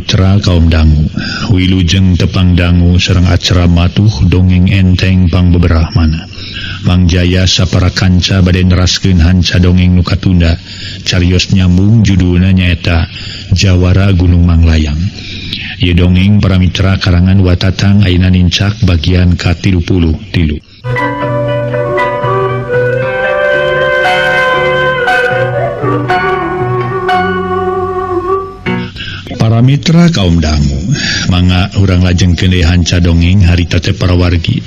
Mitra kaum dangu, wilujeng tepang dangu sareng acara matuh dongeng enteng pangbeberahmana. Mang Jaya sapara kanca bade neraskeun hanca dongeng nu katunda, carios nyambung judulna nyaeta Jawara Gunung Manglayang. Ieu dongeng para mitra karangan Watatang ayeuna nincak bagian ka-33. Para mitra kaum dangu, mangga urang lajengkeun deui hanca dongeng harita teh para wargi.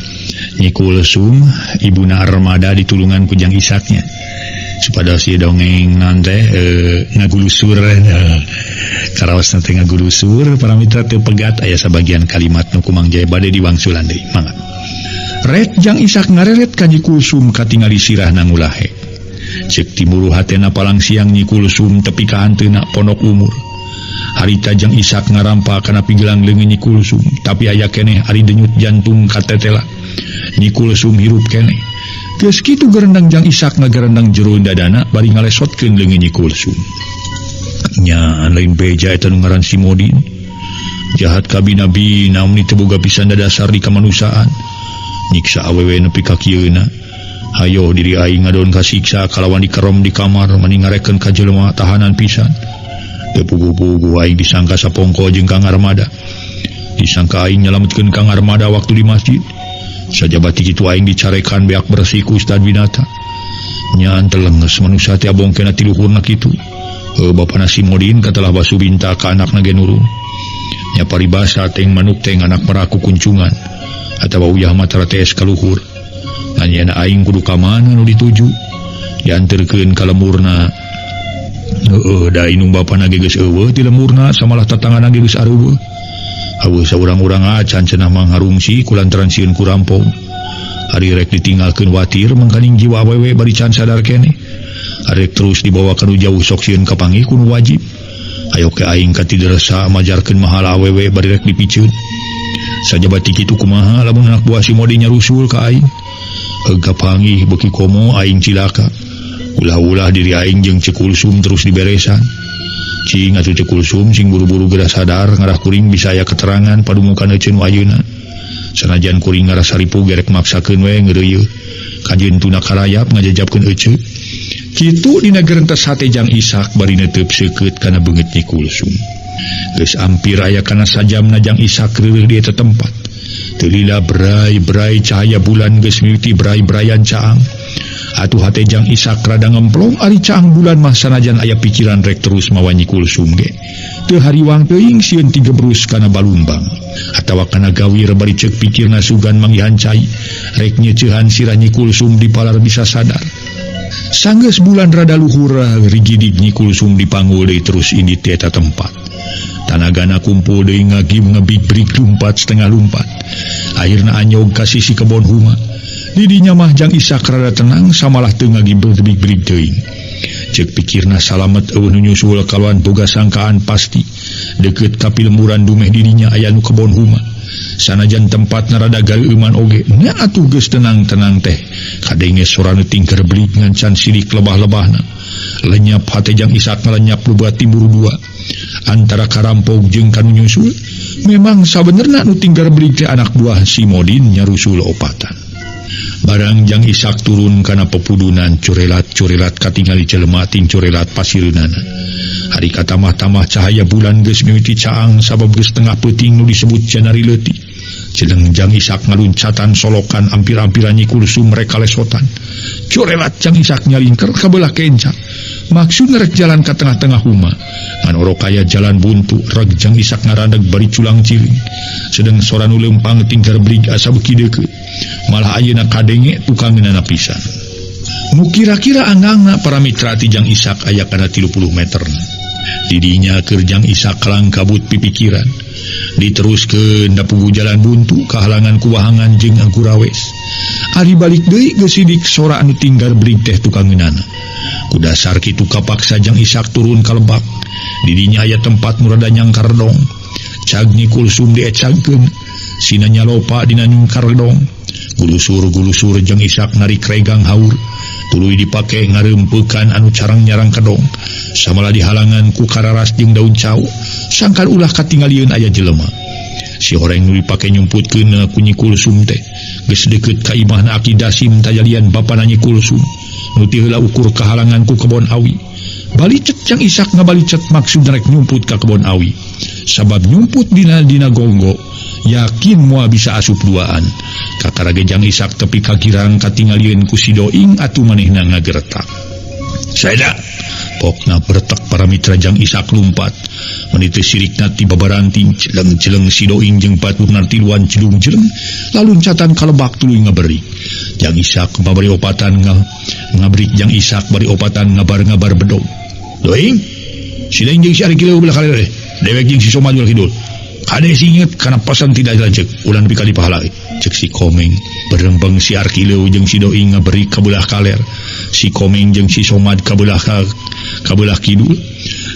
Nyi Kulsum, ibuna Armada ditulungan ku Jang Isaknya. Supados ieu dongeng nante ngagulusur karaosna teh ngagulusur para mitra teu pegat aya sabagian kalimat nu ku Mang Jaya bade diwangsulan deui. Mangga. Ret Jang Isak ngareret ka Nyi Kulsum katingali sirahna ngulahe. Ceuk timuru hatena palang siang Nyi Kulsum tepi ka hanteuna pondok umur. Harita Jang Isak ngarampa kana pigelang leungeun Nyi Kulsum, tapi aya keneh ari denyut jantung katetela. Nyi Kulsum hirup keneh. Geus kitu gerendang Jang Isak ngagerendang jero dadana bari ngalesotkeun leungeun Nyi Kulsum. Nya lain beja eta nu ngaran si Modin. Jahat kabina-bina mun teu boga pisan dadasar di kamanusiaan. Nyiksa awewe nepi ka kieuna. Hayo diri aing ngadon kasiksa kalawan dikerom di kamar mani ngarekeun ka jelema tahanan pisan. Teu puguh-puguh aing disangka sapongko jeung Kang Armada. Disangka aing nyalametkeun Kang Armada waktu di masjid. Sajabati kitu aing dicarekan beak bersih ku Ustad Winata. Nyaan telenges manusia teh abongkena ti luhurna kitu. Heuh bapana si Modin katelah basu binta ka anakna ge nurun. Nya paribasa teng manuk teng anak meraku kuncungan atawa uyah matra tes ka luhur. Ngan aing kudu ka mana nu dituju? Dianterkeun ka lemurna. Heueuh da inung bapana ge geus eueuh ti lemurna samalah tatangana ge geus areueuh. Heueuh saurang-urang acan cenah mangharungsi kulantaran sieun ku rampong. Ari rek ditinggalkeun watir mangkaning jiwa awewe bari can sadar keneh. Arek terus dibawa ka nu jauh sok sieun kapanggih ku nu wajib. Ayo ke aing katideresa majarkeun mahal awewe bari rek dipiceun. Sajabati kitu kumaha lamun anak buah si Modi nyarusul ka aing. Heug kapanggih beuki komo aing cilaka. Ulah-ulah diri aing jeung Ceu Kulsum terus diberesan. Cing atuh Ceu Kulsum sing buru-buru geura sadar ngarah kuring bisa aya keterangan padumukan eceun nu ayeuna. Sanajan kuring ngarasa ripuh gerek maksakeun we ngeureuyeuh. Kajeun tuna karayap ngajajabkeun ece. Kitu dina gerentes hate Jang Isak bari neuteub seukeut kana beungeut Nyi Kulsum. Geus ampir aya kana sajamna Jang Isak reureun di eta tempat. Teu lila berai-berai cahaya bulan geus mimiti berai-beraian caang. Atuh hate Jang Isak rada ngemplong ari caang bulan mah sanajan aya pikiran rek terus mawa Nyi Kulsum ge. Teu hariwang teuing sieun tigebrus kana balumbang atawa kana gawir bari ceuk pikirna sugan manggihan cai rek nyeuceuhan sirah Nyi Kulsum dipalar bisa sadar. Sanggeus bulan rada luhur rigidig Nyi Kulsum dipanggul deui terus indit ti eta tempat. Tanagana kumpul deui ngagim ngebig-brig lumpat setengah lumpat. Akhirna anyog ka sisi kebon huma. Didinya mah Jang Isak rada tenang samalah teu ngagibrig-brig teuing. Ceuk pikirna salamet eueuh nu nyusul kalawan boga sangkaan pasti. Deukeut ka pilemburan dumeh didinya aya nu kebon huma. Sanajan tempatna rada gareuman oge, nya atuh geus tenang-tenang teh. Kadenge sora nu tingker brig ngancan sidik lebah-lebahna. Lenyap hate Jang Isak ngalenyap lubat timburu dua. Antara karampog jeung kanu nyusul, memang sabenerna nu tinggal brig teh anak buah si Modin nyarusul opatan. Barang Jang Isak turun kana pepudunan curelat-curelat katingali jelema ting curelat pasireunana. Hari katamah-tamah cahaya bulan geus mimiti caang sabab geus tengah peuting nu disebut janari leutik. Jeleng Jang Isak ngaluncatan solokan ampir-ampiran Nyi Kulsum rek kalesotan. Curelat Jang Isak nyalingker kabelah kenca. Maksud rek jalan ka tengah-tengah huma. Ngan orok aya jalan buntu reg Jang Isak ngaraneg bari culang ciling. Sedeng sora nu leumpang tingker brig asa beuki deukeut. Malah ayeuna kadenge tukangeunana pisan. Nu kira-kira angangna para mitra ti Jang Isak aya kana 30 meter. Didinya keur Jang Isak kalang kabut pipikiran. Diteruskeun da pugu jalan buntu kahalangan ku wahangan jeung angkurawes. Ari balik deui geus sidik sora anu tinggal brig teh tukangeunana. Ku dasar kitu kapaksa Jang Isak turun ka lebak. Didinya aya tempat nu rada nyangkardong. Cag Nyi Kulsum diecagkeun. Sina nyalopa dina nyungkardong. Gulusur-gulusur Jang Isak narik regang haur. Tuluy dipake ngarempekan anu carang nyarang kedong. Samalah dihalangan ku kararas jeung daun cau. Sangkan ulah katingalieun aya jelema. Si horeng nu dipake nyumputkeun ku Nyi Kulsum teh geus deukeut ka imahna Aki Dasim tajalian bapana Nyi Kulsum. Nu ti heula ukur kahalangan ku kebon awi. Balicet Jang Isak ngabalicet maksud rek nyumput ka kebon awi. Sabab nyumput dina dina gonggo yakin moal bisa asup duaan. Kakara ge Jang Isak tepi ka girang katingalieun ku si Doing atuh manehna ngageretak. Saeda pokna bertek para mitra Jang Isak lumpat. Meniti sirikna ti babaranting jeleng-jeleng si Doing jeung baturna tiluan jelung-jeleng laluncatan kalebak tuluy ngaberi. Jang Isak bari opatan ngabrik Jang Isak bari opatan ngabar-ngabar bedog. Doing si Doing jeung si Ari Kileu belah kaler dewek jeung si Somad belah kidul. Kade singet kana pasan tidak lanceuk ulah nepi ka dipahala cek si Komeng. Berembeng si Arkileu jeung si Doing ngaberi ka belah kaler. Si Komeng jeung si Somad ka belah ka belah kidul.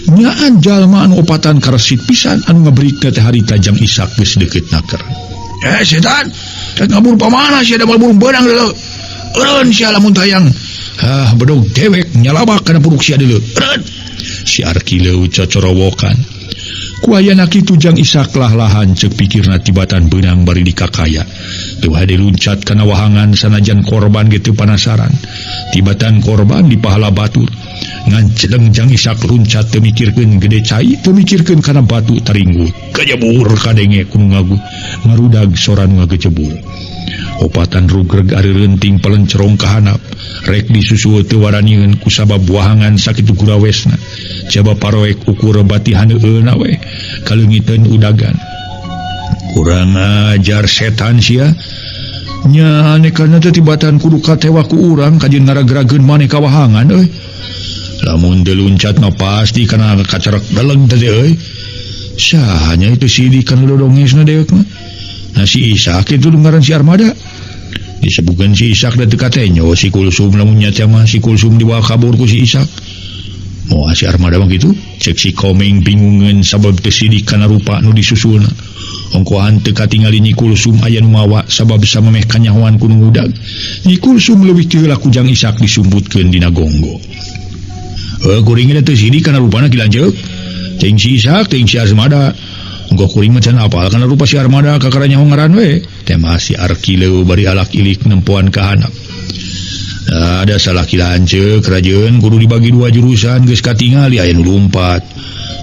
Nyaan jalma anu opatan karesit pisan anu ngabrik teh harita Jang Isak geus deukeut naker. Eh setan, rek ngabur pamana sia da moal burung beunang deuleu. Eureun sia lamun tayang. Hah bedog dewek nyalabak kana puruk sia deuleu. Eureun. Si Arkileu cocorowokan. Ku ayana kitu Jang Isak lah-lahan ceuk pikirna tibatan beunang bari dikakaya. Teu hade luncat kana wahangan sanajan korban ge teu panasaran. Tibatan korban dipahala batur. Ngan celeng Jang Isak luncat teu mikirkeun gede cai, teu mikirkeun kana batu taringgut. Kajebur kadenge ku nu ngarudag sora nu ngagejebur. Opatan rugreg ari reunting pelencerong ka handap. Rek disusul teu waranieun kusabab wahangan sakitu gurawesna. Jaba paroek ukur bati haneueuna we kaleungiteun udagan. Kurang ajar setan sia. Nya anekana teh tibatan kudu katewa ku urang kajeun ngaragrageun maneh ka wahangan euy. Lamun teu luncat mah pasti kana kacerek deleng teh euy. Sahanya itu si kana dodongesna dewek mah. Nah si Isak itu ngaran si Armada. Disebutkan si Isak da teu katenyo si Kulsum lamun nya teh mah si Kulsum dibawa kabur ku si Isak. Moal si Armada mah kitu, cek si Komeng bingungeun sabab teu sidik kana rupa nu disusulna. Ongkohan teu katingali Nyi Kulsum aya nu mawa sabab samemeh kanyahoan ku nu ngudag. Nyi Kulsum leuwih ti heula ku Jang Isak disumputkeun dina gonggo. Heuh kuring ge teu sidik kana rupana ki lanceuk. Teuing si Isak, teuing si Armada. Ongkoh kuring mah can apal kana rupa si Armada kakara nyaho ngaran we. Tema si Arkileu bari alak ilik nempoan ka handap. Ada salah ki lanceuk rajeun kudu dibagi dua jurusan geus katingali aya nu lumpat.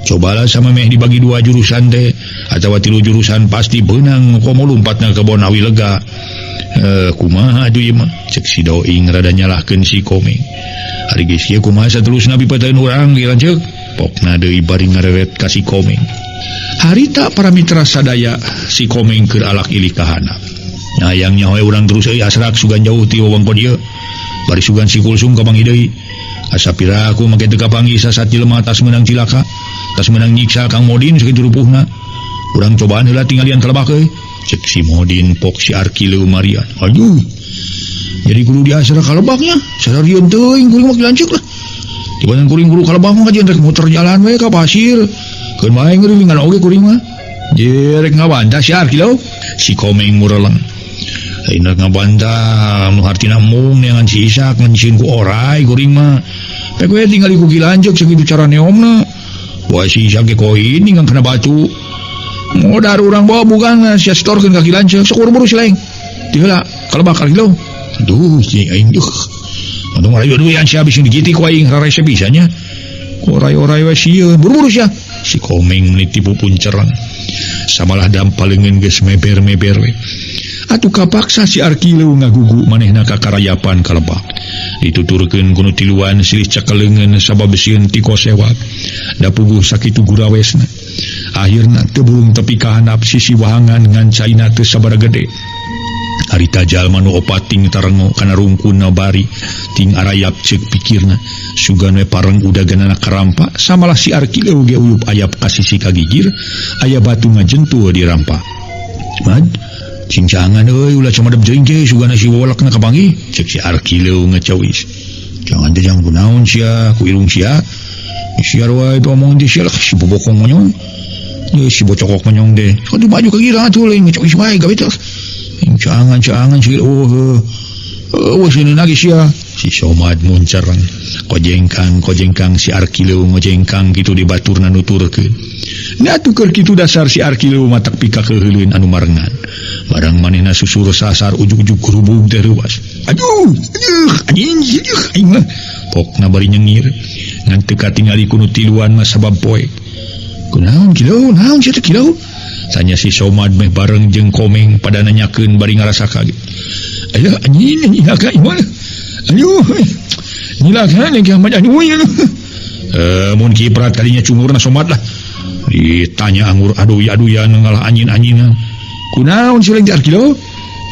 Cobalah samemeh dibagi dua jurusan teh atawa tilu jurusan pasti beunang komo lumpatna ka kebon awi lega. Kumaha atuh ieu mah cek si Doing rada nyalahkeun si Komeng. Ari geus kieu kumaha saterusna pipataeun urang ki lanceuk? Pokna deui bari ngareret ka si Komeng. Harita para mitra sadaya si Komeng keur alak ilik ka handap. Hayang nyaho urang terus euy asrak sugan jauh ti wewengkon ieu. Bari sugan si Kulsum kapanggih deui. Asa piraku make teu kapanggih sasat jelema tas meunang cilaka, tas meunang nyiksa Kang Modin sakitu rupuhna. Urang cobaan heula tinggalian kalebak euy. Cek si Modin pok si Arkileu Marian. Aduh. Jadi kudu diasrak kalebaknya. Sararieun teuing kuring mah lanceuk lah. Tibatan kuring kudu kalebak mah kajian rek muter jalan we ka pasir. Keun bae ngeuringan oge kuring mah. Ye rek ngabantah si Arkileu. Si Komeng mureleng. Lain rek ngabantah nu hartina mung neangan si Isak ngan ku orai kuring mah. Pek we tinggali ku ki lanceuk sakitu cara neomna. Wah si Isak ge koin ninggang kana batu. Modar urang bawa bukan sia setorkeun ka ki lanceuk sok buru-buru si lain. Ti heula kalebak Arkileu. Aduh si aing duh. Untung rayu duian sia habis digitik ku aing rarese bisa nya. Ku orai-orai we sieun buru-buru sia. Si Komeng meuni tipu puncerang. Samalah dampaleungeun geus meber-meber we. Atuh kapaksa si Arkileu ngagugu manehna ka karayapan kalebak. Dituturkeun ku nu tiluan silih cekeleungeun sabab sieun tiko sewak. Da puguh sakitu gurawesna. Akhirna teu burung tepi ka handap sisi wahangan ngan caina teu sabaraha gede. Harita jalma nu opat ting tarengo kana rungkunna bari ting arayap ceuk pikirna. Sugan we pareng udaganana karampa samalah si Arkileu ge uyup ayap ka sisi kagigir aya batu ngajentul di rampa. Mad cincangan euy ulah camadep jeuing ge sugana si wolekna kapanggih cek si Arkileu ngecawis. Jangan teh jang kunaon sia ku irung sia. Sia wae omong teh sia lah si bobokong monyong. Ye si bocokok monyong deh. Aduh baju kagira atuh lain ngecawis wae gawe teh. Jangan jangan si oh oh sini lagi sia. Si Somad muncereng kojengkang si Arkileu ngojengkang kitu di baturna nuturkeun. Nah tuker kitu dasar si Arkileu matak pika keuheuleun anu marengan. Barang manehna susur sasar ujug-ujug kerubung teh reuas. Aduh, aduh, anjing, aduh, aing mah. Pokna bari nyengir ngan teu katingali ku nu tiluan mah sabab poek. Kunaon kilau, naon sia teh kilau? Tanya si Somad meh bareng jeung Komeng pada nanyakeun bari ngarasa kaget. Ayo anjing, anjing ka imah. Aduh, nyilakan yang kiamat aduh. Mun kiprat kalinya cungurna Somad lah. Ditanya anggur aduy-aduyan ngalah anjing-anjingan. Kunaon si lain teh Arkilo?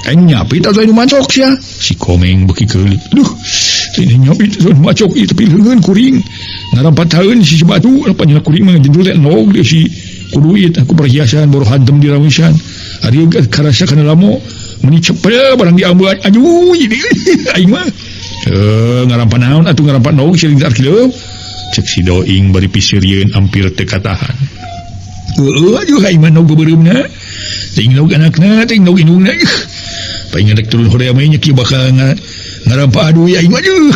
Aing nyapit atuh anu macok sia. Si Komeng beuki keulit. Duh, ini nyapit atuh macok ieu tapi leungeun kuring. Ngarampat taeun si batu, panjang kuring mah jendul teh nog deui si kuduit aku perhiasan boro hantem di rawisan. Ari karasa kana lamo meni cepel barang diambean. Aduh, aing mah. Ngarampan naon atuh ngarampan nog si lain teh Arkilo? Cek si Doing bari piseurieun ampir teu katahan. Heueuh aduh aing mah nog beureumna. Teuing nog anakna, teuing nog indungna. Paing rek turun horea mah nya kieu bakal ngarampa aduh aing mah aduh.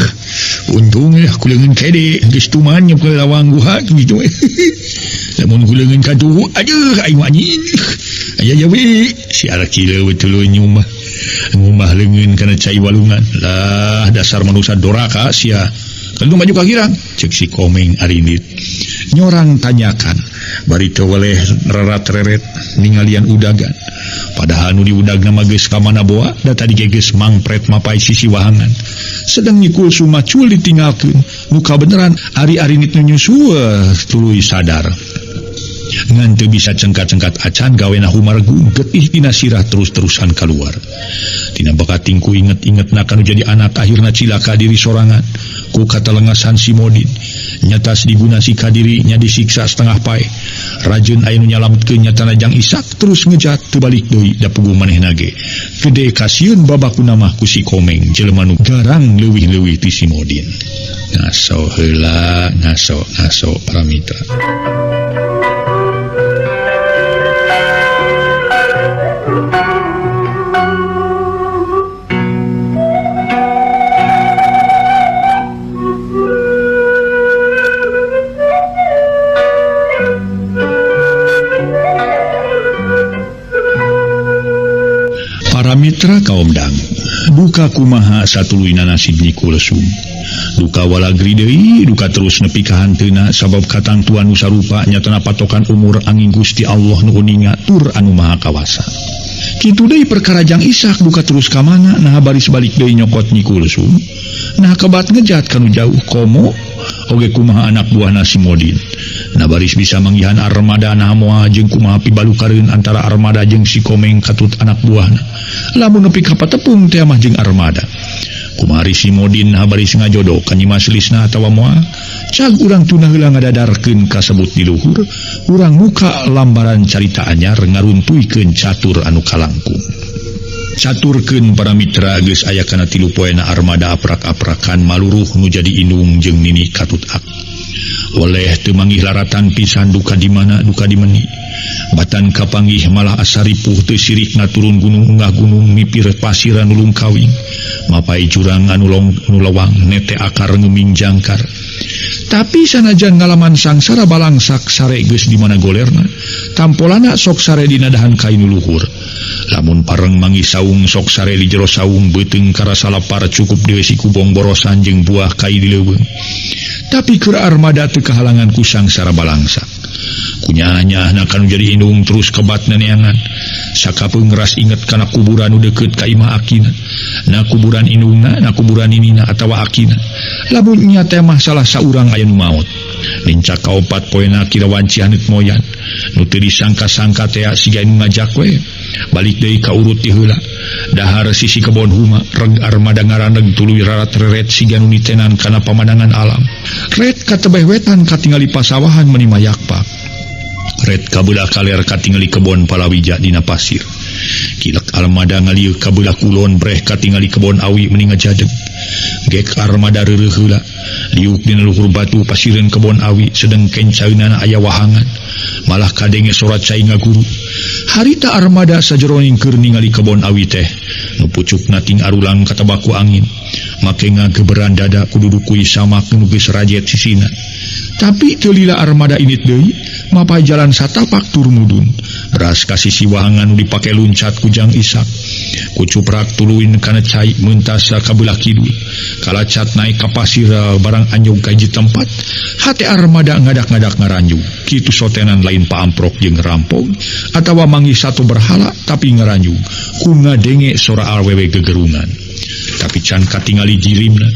Untung ya ku leungeun kede geus tuman nyep ke lawang guha kitu. Lamun ku leungeun katuhu aduh aing mah anjing. Aya ya we si Arkileu tuluy nyumah. Ngumah leungeun kana cai walungan. Lah dasar manusia doraka sia. Kalau maju ka girang cek si Komeng arindit. Nyorang tanyakan bari teu weleh rerat-reret ningalian udagan. Padahal nu diudagna mah geus ka mana boa da tadi ge geus mangpret mapai sisi wahangan. Sedang nyikul sumacul ditinggalkeun. Nu kabeneran ari arinit nu nyusul tuluy sadar. Ngan teu bisa cengkat-cengkat acan gawena humargu getih tina sirah terus-terusan kaluar. Tina bakating ku inget-ingetna kanu jadi anak akhirna cilaka diri sorangan. Ku katalengasan si Modin nyatas diguna si kadiri nya disiksa setengah pae. Rajeun aya nu nyalametkeun nyatana Jang Isak terus ngejat teu balik deui da puguh manehna ge. Gede kasieun babakuna mah ku si Komeng jelema nu garang leuwih-leuwih ti si Modin. Ngaso heula ngaso ngaso para mitra. Para mitra kaum dang, duka kumaha satuluyna nasib Nyi Kulsum. Duka walagri deui, duka terus nepi ka hanteuna sabab katangtuan nu sarupa nyatana patokan umur angin Gusti Allah nu uninga tur anu maha kawasa. Kitu deui perkara Jang Isak duka terus ka mana nah baris balik deui nyokot Nyi Kulsum. Nah kebat ngejat kanu jauh komo oge kumaha anak buahna si Modin. Nah baris bisa manggihan armada nah moal jeung kumaha pibalukareun antara armada jeung si Komeng katut anak buahna. Lamun nepi ka patepung teh mah jeung armada. Kumari si Modin nah baris ngajodoh ka Nyi Mas Lisna atawa moal. Cag urang tunah heula ngadadarkeun kasebut di luhur, urang muka lambaran carita anyar ngaruntuikeun catur anu kalangkung. Caturkeun para mitra geus aya kana tilu poena armada aprak-aprakan maluruh nu jadi indung jeung nini katut ak. Oleh teu manggih laratan pisan duka di mana duka di meni. Batan kapanggih malah asa ripuh teu sirikna turun gunung unggah gunung mipir pasir anu lungkawing. Mapai jurang anu long nu lewang nete akar ngeming jangkar. Tapi sanajan ngalaman sangsara balangsak sare geus di mana golerna, tampolana sok sare dina dahan kain luhur. Lamun pareng manggih saung sok sare di jero saung beuteung karasa lapar cukup deui si kubong borosan jeung buah kai di leuweung. Tapi keur armada teu kahalangan ku sangsara balangsak. Kunyanya kanu jadi indung terus kebat neneangan. Sakapeung ras inget kana kuburan nu deukeut ka imah akina. Na kuburan indungna, na kuburan ninina atawa akina. Lamun nya teh mah salah saurang aya nu maot. Lincak kaopat poena kira wanci haneut moyan. Nu teu disangka-sangka teh siga nu ngajak we. Balik deui ka urut ti heula. Dahar sisi kebon huma, reg armada ngaraneg tuluy rarat-reret siga nu nitenan kana pamandangan alam. Ret katebeh wetan katingali pasawahan meni mayakpak. Ret kabelah kaler katingali kebon palawija dina pasir. Kilek armada ngalieu ka beulah kulon breh katingali kebon awi meni ngajadeg. Gek armada reureuh heula liuk dina luhur batu pasireun kebon awi sedeng kencaeunana aya wahangan. Malah kadenge sora cai ngaguru. Harita armada sajeroning keur ningali kebon awi teh nu pucukna ting arulang katabaku angin. Make ngageberan dada kudu dukui samak nu geus rajet sisina. Tapi teu lila armada init deui mapay jalan satapak tur mudun. Ras ka sisi wahangan nu dipake luncat ku Jang Isak. Kucuprak tuluin kana cai mentas ka beulah kidul. Kalacat naik ka pasir barang anjog ka hiji tempat. Hate armada ngadak-ngadak ngaranjug. Kitu sotenan lain paamprok jeung rampog atawa manggih satu berhala tapi ngaranjug. Ku ngadenge sora awewe gegerungan. Tapi can katingali jirimna.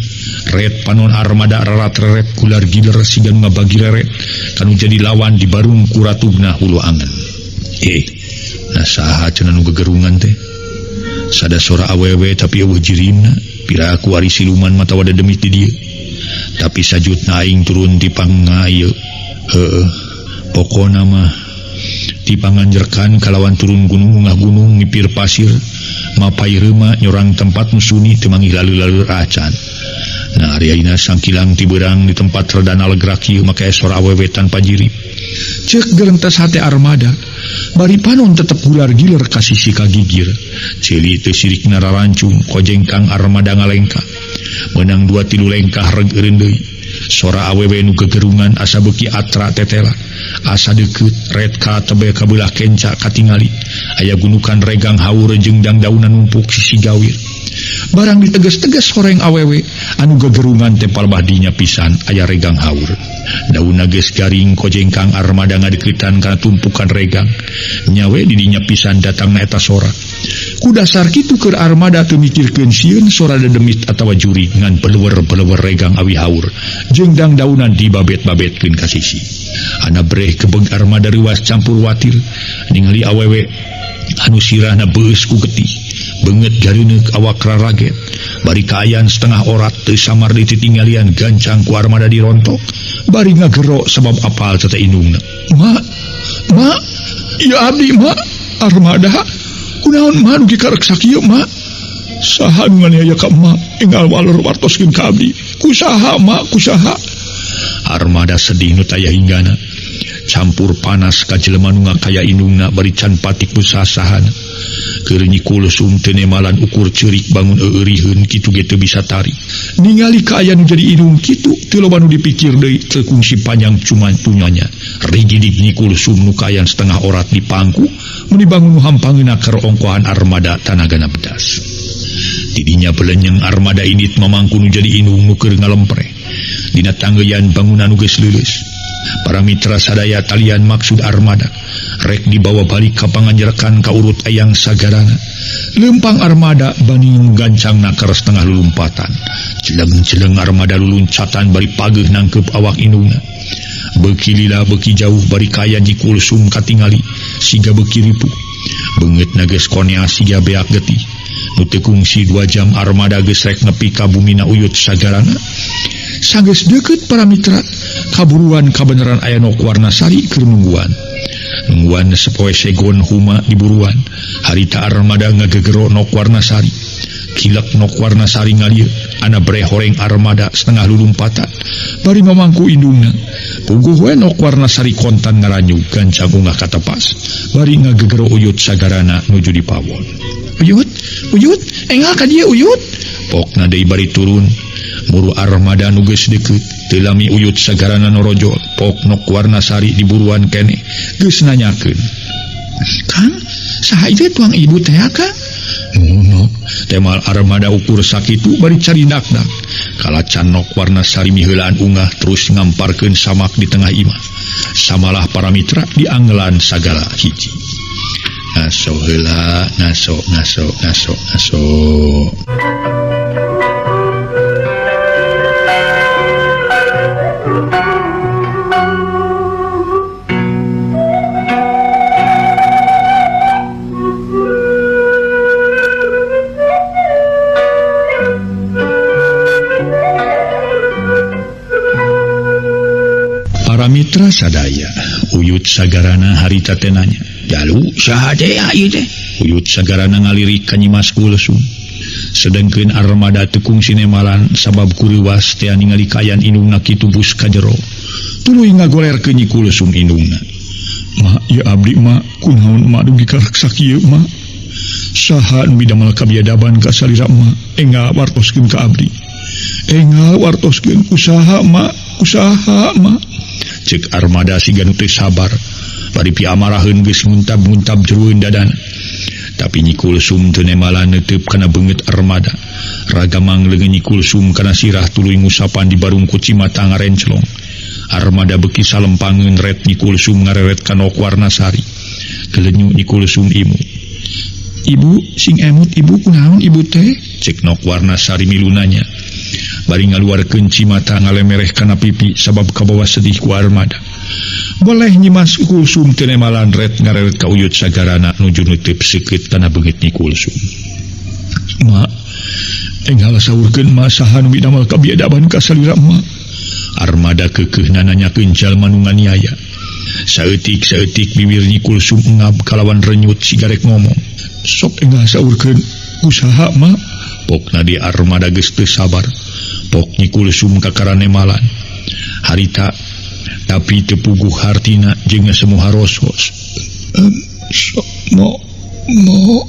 Ret panon armada rarat-reret kular giler siga nu ngabagi reret kanu jadi lawan di barung kuratugna hulu angen. Nah saha cenah nu gegerungan teh? Sada sora awewe tapi eueuh jirimna, piraku ari siluman matawa dedemit di dieu. Tapi sajutna aing turun ti pangna ieu. Heueuh, pokona mah ti panganjerkan kalawan turun gunung ungah gunung ngipir pasir, mapai reuma nyorang tempat nu sunyi teu manggih laleur-laleur acan. Nah, ari ayeuna sangkilang ti beurang di tempat redana legrak ieu make sora awewe tanpa jirip. Ceuk gerentes hate armada, bari panon tetep gular giler ka sisi kagigir. Ceuli teu sirikna rarancung, kojengkang armada ngalengkah. Meunang 2-3 lengkah reg eureun deui. Sora awewe nu gegerungan asa beuki atra tetela. Asa deukeut ret ka tebe ka beulah kenca katingali. Aya gunukan regang haur jeung dangdaunan numpuk sisi gawir. Barang diteges-teges horeng awewe anu gegerungan teh palebah dinya pisan aya regang haur. Daunna geus garing kojengkang armada ngadeuketan kana tumpukan regang. Nyawe di dinya pisan datangna eta sora. Ku dasar kitu keur armada teu mikirkeun sieun sora dedemit atawa jurig ngan peleuwer-peleuwer regang awi haur jeung dangdaunan dibabet-babetkeun ka sisi. Ana breh kebeg armada reuas campur watir ningali awewe anu sirahna beus ku getih. Beungeut gareuneuh awak raraget bari kaayan setengah orat teu samar dititinggalian gancang ku armada dirontok bari ngagero sabab apal teh indungna. Ma, ma, ieu abdi ma, armada kunaon ma dugi ka reksa kieu ma? Saha nu nganiaya ka ma enggal walur wartoskeun ka abdi? Kusaha ma, kusaha? Armada sedih nu taya hinggana. Campur panas ka jelema nu ngakaya indungna bari can patik busasahana. Keur nyikulsum teu nemalan ukur ceurik bangun eueuriheun kitu ge teu bisa tari. Ningali kaayaan nu jadi indung kitu teu loba nu dipikir deui teu kungsi panjang cuman punyanya. Rigidig nyikulsum nu kaayaan setengah orat di pangku meuni bangun nu hampangeuna keur ongkohan armada tanagana bedas. Tidinya belenyeng armada indit mamangku nu jadi indung nu keur ngalempre. Dina tanggeyan bangunan nu geus leuleus. Para mitra sadaya talian maksud armada rek dibawa balik ka panganjerkan ka urut ayang sagarana. Lempang armada bani gancang nakar setengah lulumpatan. Jeleng-jeleng armada luluncatan bari pageuh nangkep awak indungna. Beuki lila beuki jauh bari kaya nyikulsum katingali siga beuki ripuh. Beungeut na geus konea siga beak getih. Nu teu kungsi 2 jam armada geus rek nepi ka bumina uyut sagarana. Sanggeus deukeut para mitra kaburuan kabeneran aya nok warna sari keur nungguan. Nungguan sapoe segon huma diburuan. Harita armada ngagegero nok warna sari. Kilek nok warna sari ngalieu ana breh horeng armada setengah lulumpatan. Bari mamangku indungna. Puguh we nok warna sari kontan ngaranyu gancang ungah katepas. Bari ngagegero uyut sagarana nuju di pawon. Uyut, uyut, enggal ka dieu uyut. Pokna deui bari turun. Muru armada nu geus deukeut teu lami uyut sagarana norojol. Pok nok warna sari diburuan keneh geus nanyakeun. Kang, saha ieu tuang ibu teh Kang? Nuno, temal armada ukur sakitu bari carindak-dak. Kalacan nok warna sari miheulaan ungah terus ngamparkeun samak di tengah imah. Samalah para mitra dianggelan sagala hiji. Ngaso heula, ngaso, ngaso, ngaso, ngaso. Para mitra sadaya, uyut sagarana harita teh nanya. Jalu saha teh ieu teh? Uyut sagarana ngalirik ka Nyimas Kulsum. Sedengkeun armada teu kungsi nemalan sabab kureuwas tea ningali kaayaan indungna kitu bus ka jero. Tuluy ngagolerkeun Nyi Kulsum indungna. Ma, ya abdi ma, kunaon ma dugi ka reksa kieu ma? Saha nu midamel kabiadaban ka salira ma? Enggal wartoskeun ka abdi. Enggal wartoskeun kusaha ma, kusaha ma. Cek armada siga nu teu sabar. Bari piamaraheun geus nguntab-nguntab jerueun dadana. Tapi Nyi Kulsum teu nemalan neuteup kana beungeut armada. Ragamang leungeun Nyi Kulsum kana sirah tuluy ngusapan di barungkut cimata ngarenclong. Armada beuki salempangeun ret Nyi Kulsum ngareret ka Nok Warnasari. Kelenyu Nyi Kulsum imut. Ibu sing emut ibu kunaon ibu teh? Cek Nok Warnasari milu nanya. Bari ngaluarkeun cimata ngalemereh kana pipi sabab kabawa sedih ku armada. Boleh Nyimas Kulsum teu nemalan ret ngareret ka Uyut sagarana nuju neuteup seukeut kana beungeut Nyi Kulsum. Ma, enggal saurkeun ma saha nu midamel kabiadaban ka salira ma? Armada keukeuhna nanyakeun jalma nu nganiaya. Saeutik-saeutik bibir Nyi Kulsum engap kalawan renyut sigarek ngomong. Sok enggal saurkeun usaha ma? Pokna di armada geus teu sabar. Pok Nyi Kulsum kakara nemalan. Harita tapi teu puguh hartina jeung semu harosos. Sok mo mo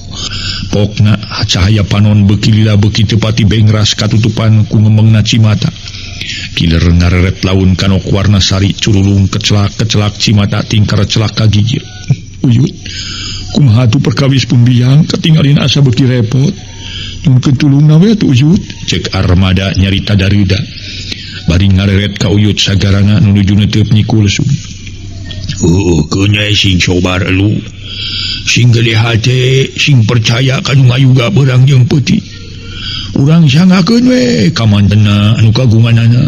pokna cahaya panon beuki lila beuki teu pati bengras katutupan ku ngemengna cimata. Kiler ngareret laun ka Nok Warnasari curulung kecelak-kecelak cimata tingkar celak ka gigir. Uyut, kumaha atuh perkawis pembiang katingalin asa beuki repot. Nyunkeun tulungna we atuh Uyut, cek armada nyarita dareuda. Bari ngareret ka Uyut sagarana nu nuju neuteup Nyi Kulsum. Heueuh, keun sing cobar elu. Sing gede hate, sing percaya ka nu ngayuga beurang jeung peuting. Urang sangakeun we ka mantena anu kagunganana.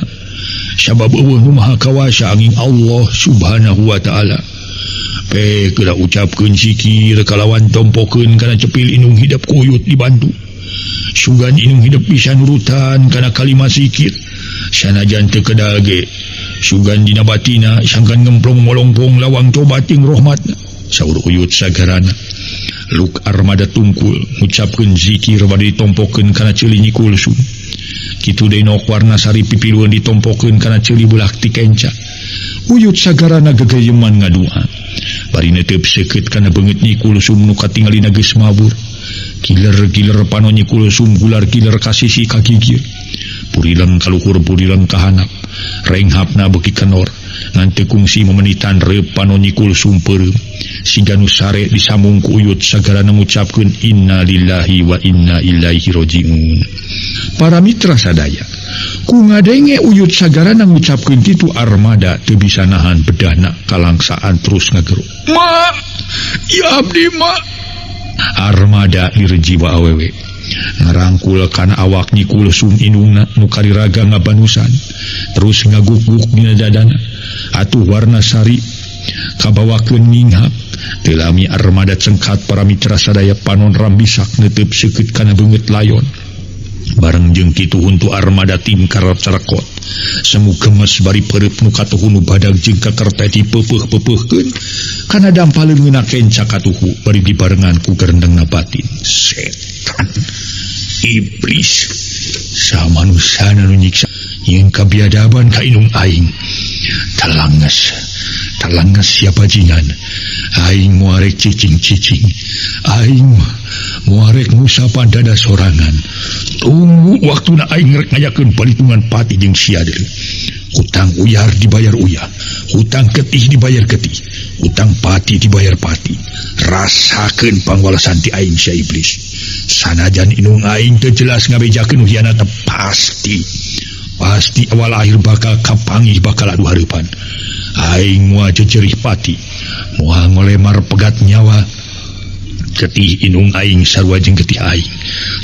Sabab eueuh nu maha kawasa angin Allah Subhanahu wa taala. Pe geura ucapkeun zikir kalawan tompokeun kana cepil indung hidep ku Uyut dibantu. Sugan indung hidep bisa nurutan kana kalimat zikir. Sanajan teu kedal ge, sugan dina batina sangkan ngemplong molongpong lawang tobat jeung rahmatna. Saur Uyut sagarana. Luk armada tungkul ngucapkeun zikir bade ditompokeun kana ceuli Nyi Kulsum. Kitu deui Nok Warnasari pipilueun ditompokeun kana ceuli belah ti kenca. Uyut sagarana gegeyeman ngadua. Bari neuteup seukeut kana beungeut Nyi Kulsum nu katingalina geus mabur. Kiler-kiler panon Nyi Kulsum gular-giler ka sisi ka gigir. Purileng ka luhur purileng ka handap. Renghapna beuki kenor. Ngan teu kungsi memenitan reup panon Nyi Kulsum peureum. Siga nu sare disambung ku Uyut sagarana ngucapkeun inna lillahi wa inna ilaihi rajiun. Para mitra sadaya, ku ngadenge Uyut sagarana ngucapkeun kitu armada teu bisa nahan bedahna kalangsaan terus ngagero. Ma, ya abdi ma. Armada lieur jiwa awewe. Ngarangkul kana awak Nyi Kulsum indungna nu kariraga ngabanusan. Terus ngaguguk dina dadana. Atuh Warnasari kabawakeun minghak. Teu lami armada cengkat para mitra sadaya panon rambisak neuteup seukeut kana beungeut layon. Bareng jeung kitu huntu armada tingkar carekot. Semu gemes bari peureub nu katuhu nu badag jeung kakertet dipeupeih-peupeuhkeun. Kana dampal leungeunna kenca katuhu bari dibarengan ku gerendengna batin. Setan, iblis, samanusana nu nyiksa nyieun kabiadaban ka indung aing. Talanges, talanges sia bajingan. Aing moal rek cicing-cicing. Aing moal rek ngusapan dada sorangan. Tunggu waktuna aing rek ngayakeun palitungan pati jeung sia deui. Hutang uyar dibayar uyah, hutang getih dibayar getih, hutang pati dibayar pati. Rasakeun pangwalesan ti aing sia iblis. Sanajan indung aing teu jelas ngabejakeun hianat pasti. Pasti awal akhir bakal kapanggih bakal adu hareupan. Aing moal jejerih pati, moal ngolemar pegat nyawa. Getih indung aing sarua jeung getih aing.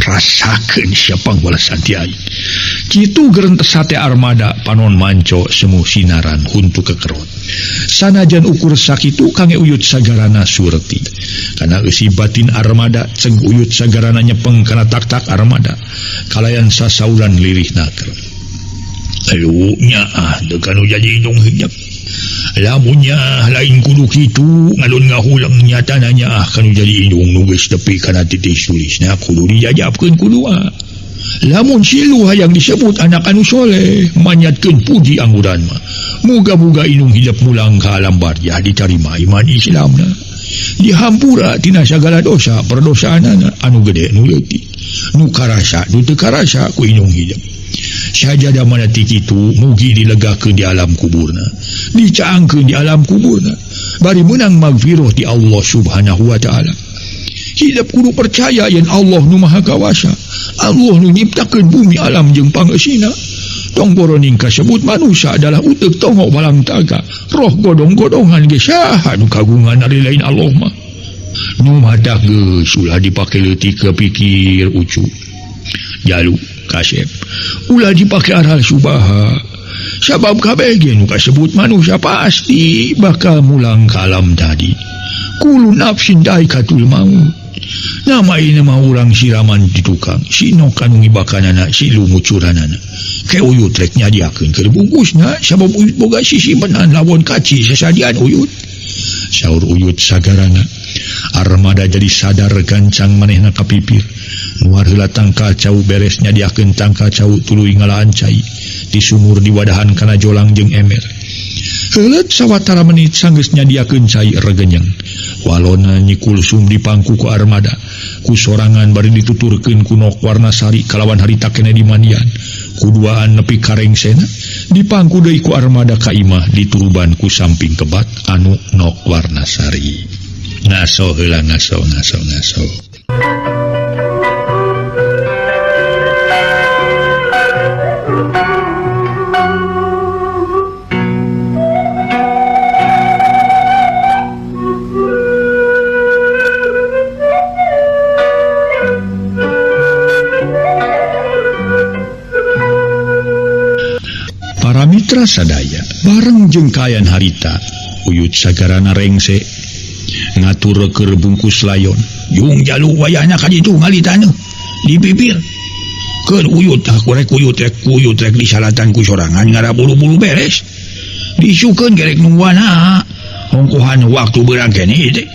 Rasakeun sia pangwalesan ti aing. Kitu gerentes hate armada panon manco semu sinaran huntu kekerot. Sanajan ukur sakitu kange Uyut sagarana surti. Kana eusi batin armada ceng Uyut sagarana nyepeng kana tak-tak armada. Kalayan sasaulan lirih naker. Ayo nya ah deuk anu jadi indung hinyek. Lamunnya lain kudu kitu ngalun ngahuleng nyatana nyaah kanu jadi indung nu geus tepi kana titik tulisna kudu dijajabkeun ku doa. Lamun silu hayang disebut anak anu soleh manyatkeun puji angguran mah. Muga-muga indung hidup mulang ka alam barjah ditarima iman Islamna. Dihampura tina sagala dosa perdosaanana anu gede nu leutik. Nu karasa nu teu karasa ku indung hidup. Sajadah mana ti kitu mugi dilegakeun di alam kuburna, dicaangkeun di alam kuburna, bari meunang magfirah ti Allah Subhanahu wa taala. Hidup kudu percaya yen Allah nu Maha Kawasa, Allah nu nyiptakeun bumi alam jeung pangeusina. Tong boroning kasebut manusia adalah uteuk tongo walang taga, roh godong-godongan ge saha nu kagungan ari lain Allah mah. Nu madak geus ulah dipake leutik ke pikir ucu. Jalu kasep ulah dipake aral subaha. Sabab kabeh ge nu kasebut manusia pasti bakal mulang ka alam tadi. Kullu nafsin dhaikatul maut. Nama ini mah urang siraman di tukang, si nok anu ngibakanana, si lumucuranana. Ke uyut rek nyadiakeun keur bungkusna, sabab uyut boga sisimpenan lawon kaci sasadian uyut. Saur uyut sagarana. Armada jadi sadar gancang manehna kapipir. Nuar heula tangkal cau beres nyadiakeun tangkal cau tuluy ngalaan cai. Di sumur diwadahan kana jolang jeung ember. Heuleut sawatara menit sanggeus nyadiakeun cai regenyeng. Walona Nyi Kulsum dipangku ku armada. Ku sorangan bari dituturkeun ku nok warna sari kalawan harita keneh di mandian. Kuduaan nepi ka rengsena dipangku deui ku armada ka imah dituruban ku samping kebat anu nok warna sari. Ngaso heula ngaso ngaso ngaso. Para mitra sadaya bareng jeung kaayaan harita uyut sagarana rengse ngatur keur bungkus layon jung jalu wayahna ka ditu ngalitana di pipir keur uyut aku rek uyut rek disalatan ku sorangan ngara buru-buru beres disukeun gerek nungguana ongkohan waktu beurang keneh teh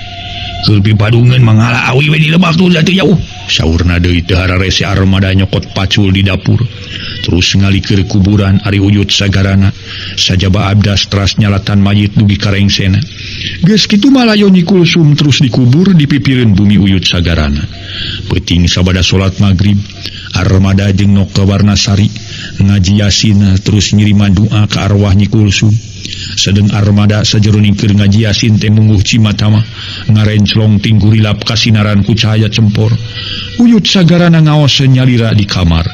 keur pipadungeun mangala awi we di lebak tuh teu jauh saurna deui teu hararese armada nyokot pacul di dapur terus ngalikeur kuburan ari uyut sagarana sajaba abdas teras nyalatan mayit dugi ka rengsena geus kitu malayo Nyi Kulsum terus dikubur di pipireun bumi uyut sagarana peuting sabada salat magrib armada jeung nok warna sari ngaji yasin terus ngiriman doa ka arwah Nyi Kulsum sedeng armada sajeroning keur ngaji yasin teh mungguh cimatama ngarenclong tinggurilap kasinaran ku cahaya cempor uyut sagarana ngaos nyalira di kamar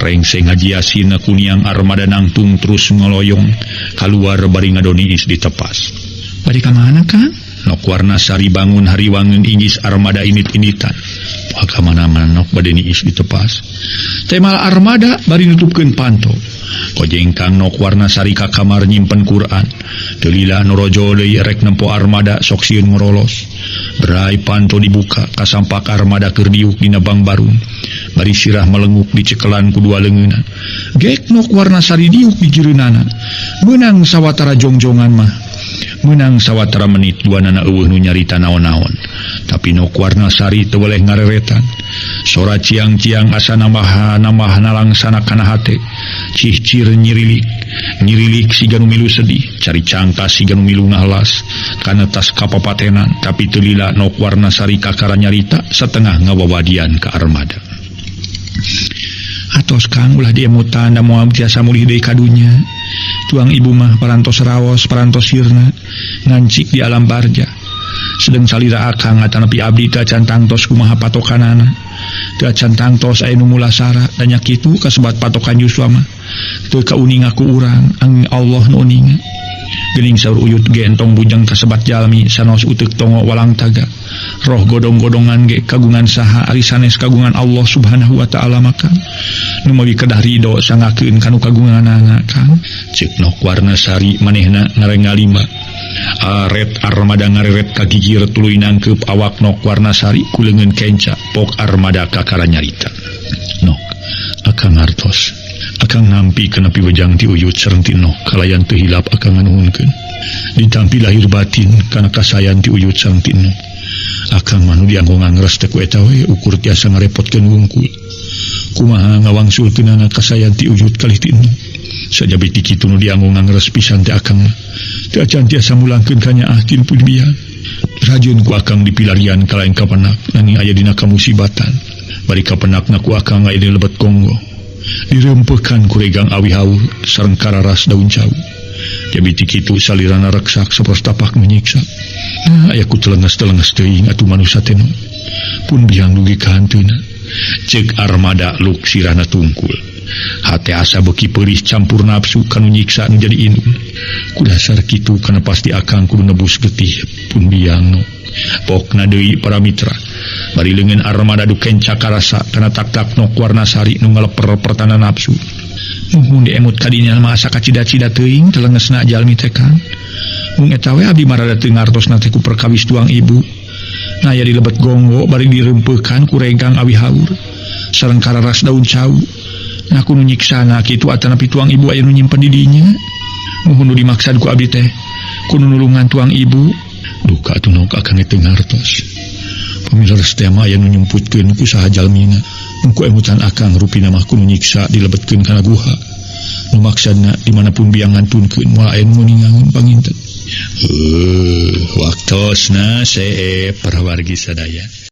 rengse ngaji yasin kuniang armada nangtung terus ngoloyong kaluar bari ngadoniis ditepas bari ka mana Kang nok warna sari bangun hariwangeun inggis armada init-initan wah ka mana-mana nok bade niis ditepas temal armada bari nutupkeun panto kojengkang nok warna sari ka kamar nyimpen Quran teu lila nu rojo deui rek nempo armada sok sieun ngorolos berai panto dibuka kasampak armada keur diuk dina bangbarung bari sirah melenguk dicekelan ku dua leungeunna gek nok warna sari diuk di jireunana meunang sawatara jongjongan mah meunang sawatara menit dua nana eueuh nu nyarita naon-naon tapi nok warna sari teu weleh ngareretan sora ciang-ciang asa nambah nalangsana kana hate cihcir nyirilik nyirilik siga nu milu sedih cari cangkas siga nu milu ngahelas kana tas kapapatenan tapi teu lila nok warna sari kakara nyarita satengah ngawawadian ka armada atos Kang ulah diemutan da moal tiasa mulih deui ka dunya tuang ibu mah parantos raos parantos sirna ngancik di alam barja sedeng salira akang atanapi abdi teu acan tangtos kumaha patokanana teu acan tangtos aya nu mulasara da nya kitu kasebat patokan Yuswa mah teu kauninga ku urang angin Allah nu uninga geuning saur uyut gentong bujang kasebat jalmi sanos uteuk tongo walang taga roh godong-godongan ge kagungan saha ari sanes kagungan Allah Subhanahu wa taala maka nu meuli kedah ridho sangakeun kanu kagunganana Kang ceuk nok warna sari manehna ngarengalima aret armada ngareret ka gigir tuluy nangkeup awak nok warna sari ku leungeun kenca pok armada kakara nyarita nok akang ngartos akang nampi kana piwejang ti uyut sareng ti nok kalayan teu hilap akang nganuhunkeun. Ditampi lahir batin kana kasayan ti Uyut sareng ti Nok. Akang mah nu dianggo ngangres teh ku eta we ukur tiasa ngarepotkeun wungkul. Kumaha ngawangsulkeunana kasayan ti Uyut kalih ti Nok. Sajabi ti kitu nu dianggo ngangres pisan teh akang mah. Teu acan tiasa mulangkeun ka nyaah ti nu pun biang. Rajeun ku akang dipilarian kalain kapenak nanging aya dina kamusibatan. Bari kapenakna ku akang aya di lebet Konggo. Dirempekan ku regang awi haur sareng kararas daun cau. Jabi ti kitu salirana reksak sapertos tapak menyiksa. Nah, aya ku telenges-telenges teuing atuh manusa teh nu. Pun biang dugi ka hanteuna. Ceuk Armada luk sirahna tungkul. Hate asa beuki peurih campur nafsu kanu nyiksa nu jadi indung. Ku dasar kitu kana pasti akang kudu nebus getih pun biang nu. Pokna deui para mitra. Bari leungeun Armada du kenca karasa kana tak-tak nok warna sari nu ngaleper pertana nafsu. Muhun diemut kadinya mah asa kacida-cida teuing telengesna jalmi teh Kang. Mung eta we abdi mah rada teu ngartosna teh ku perkawis tuang ibu. Nah aya di lebet gonggo bari dirempeukan ku regang awi haur sareng kararas daun cau. Nah ku nu nyiksana kitu atanapi tuang ibu aya nu nyimpen di dinya. Muhun nu dimaksad ku abdi teh ku nu nulungan tuang ibu. Duka atuh nok akang teu ngartos. Pamileres teh mah aya nu nyumputkeun ku saha jalmina. Mun ku emutan akang rupina mah ku nu nyiksa dilebetkeun kana guha. Nu maksadna dimanapun biang ngantunkeun moal aya nu ningangeun panginten. Waktosna seep para wargi sadaya.